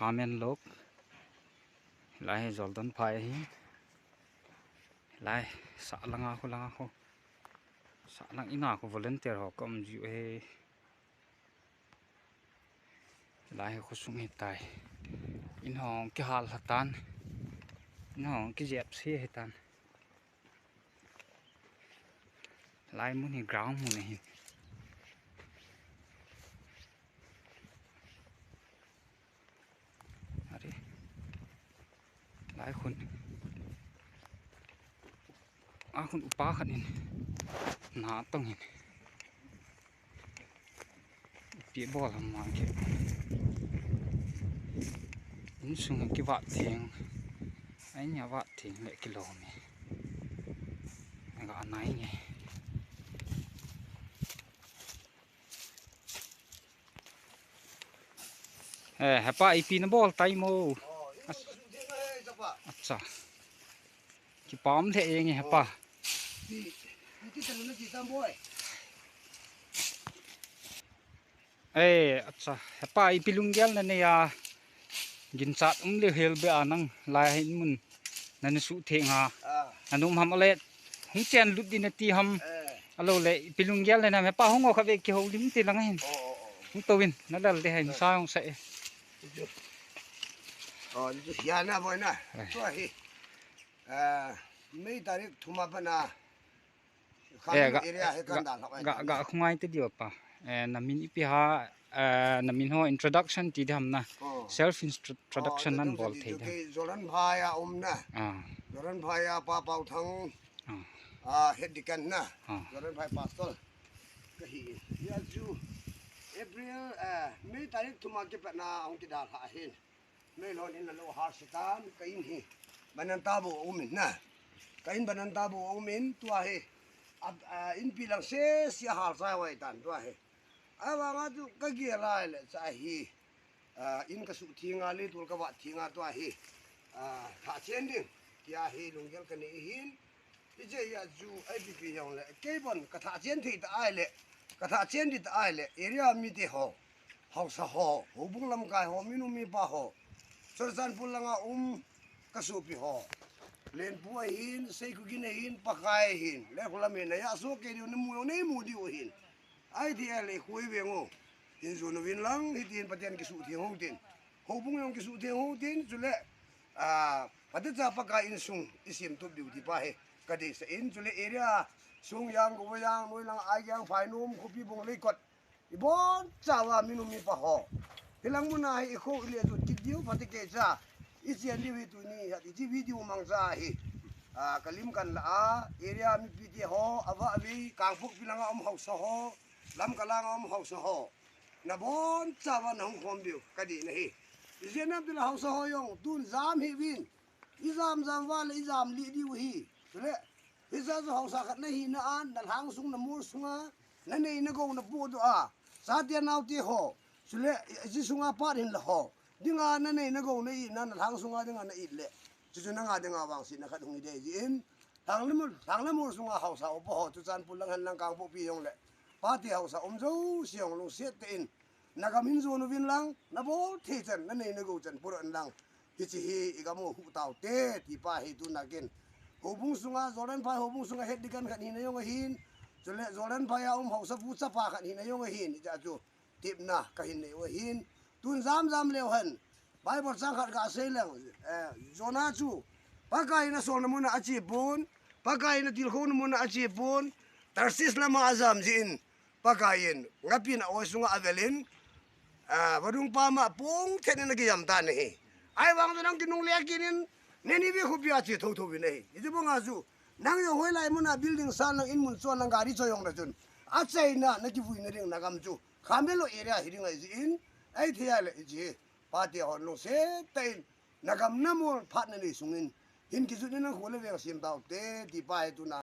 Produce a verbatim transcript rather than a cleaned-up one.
Amen lok. Lai hi Jordan phai hi. Lai sa langa khu langa khu. Sa lang ina khu volunteer ho ka um jiu he. Lai hi khu sung hi tai. In hong kihal hatan. In hong kijep si hitan. Lai mun hi ground mun ahi. Are. Lai khun. A khun upa khat in. Na tong in. Pi bol ham ma ke. Insung kivat theng. Ai nya vat theng le kilom e. Ga nai nge. Eh, hepa ipi na bol tai mo. Acha. Kipah le eng hepa. Eh, acha. Hepa ipi lunggel na nei a. Ginchat um le hel be a nang lai hin mun. Nana suh theng ha. Ah. Nanu um ham le. Hung chen lut din ati ham. Eh. Alo le, ipi lunggel le na hepa hung o kha ve kihoulim ti lang hin. Oh, oh, oh. Hung to win, na lal de hin sa hung sa e. Oh, ya na boy na. Eh. Tua hi. Ah, May tarik thum a pat na. Eh, ga, area hi ga, kan da lhak ai ga, ta ga na. Khungai te diu pa. Eh, na min ipi ha, eh, na min ho introduction ti dam na. Oh. Self introduction nan bol thei dam. Jordan phai a um na. Ah. Jordan phai a Pa Pau Thang. Ah. Ah, head deacon na. Ah. Jordan phai pastor. Ka hi. Ya chu April, eh, May tarik thum a kipat na hung kidalha hin. Meilhon in a lo hal sitan, ka in hi. Bananta bu a um in na. Ka in bananta bu a um in, tua hi. A, a, inpi lang sese a hal sa vai tan, tua hi. Ahivanga chu ka gel lai le cha hi. A, in ka suh theng a le, tul ka vat theng a, tua hi. A, tha chen ding. Tia hi lunggel ka nei hin. Hiche a chu I P P jong le, kei bon ka tha chen thei ta ai le, ka tha chen di ta ai le, area mite ho, haosa ho, houbung lamkai ho, minu mipa ho, Churachandpur langa um ka sopi ho, Lenpu ahin, Seikugin ahin, Pakai ahin, le khulam hin, na ya so kei diu, na mu jong nei mu diu ahin. Ai ti a le khui veng o. In jun uvin lang, hitin Pathen kisuh theng hou tin. Houbung jong kisuh theng hou tin, chule, a, Pathen cha Pakai insung, i sim tup diu ti pa hi, ka deisah in, chule area, Sungjang, Gobojang, Noilang, Aijang, Phainom, Khopibung, Leikot. I bon chauva minu mipa ho. Hilang muna hi i kho i le tu kit diu, pati ke cha. I chen diu hi tuni, i chi video mangcha hi. A, ka lim kan la a, area mipi te ho, ava avi, Kangpokpi langa um haosa ho. Lamka langa um haosa ho. Na bon chauva na hung khom diu, ka deina hi. Ijeh inem itile haosa ho jong, tun jam hih uvin. I jam jam uva le i jam lih diu ahi. Chule, hiche chu haosa khat na hina a, na lhang sung na mol sunga, na nei na gou na podoh a. Chate naote ho. Chule, hiche sunga pat hin la ho. Dinga na nei na gou na it na, na lhang sunga dinga na it le. Chuchu nanga dinga vangsetna khat hung hi dei jeh in. Lhang le mol, lhang le mol sunga haosa upa ho, Churachandpur lang hen lang Kangpokpi jong le. Pate haosa um jouse jong lungset tah in. Na gam hin jon uvin lang, na bol thei chan, na nei na gou chan, puro in lang. Hiche hi i gam u huh tau te, ti pa hi tuna kin. Houbung sunga, Jordan phai houbung sunga head deacon khat hina jong ahin. Chule Jordan phai a um haosa pu chapa khat hina jong ahin, hiche chu. Tepna ka hin nei u ahin. Tun jam jam leu hen. Bible chang khat ga sei leng. Eh, Jonah chu. Pakai in asolna muna ache pon. Pakai in atilkhouna muna ache pon. Tarshish lama ajam jeh in. Pakai in. Ngapi na oi sunga avel in. Ah, vadung pama pong then in akijam tan ahi. Ahivang chu nang kinungle kit in. Nineveh khopi a che thotho uvin ahi. Hiche banga chu. Nang jong hoilai muna building san lang in mun chon lang gari choi jong na chun. Achaina na kivuina ding na gam chu. Khamelo area hi ding ahi jeh in, ai thei a le hiche, pate hon lungset tah in, na gam na mol phat na nei sungin, hin kijut in nang kho le veng sem tau te, ti pa hi tuna.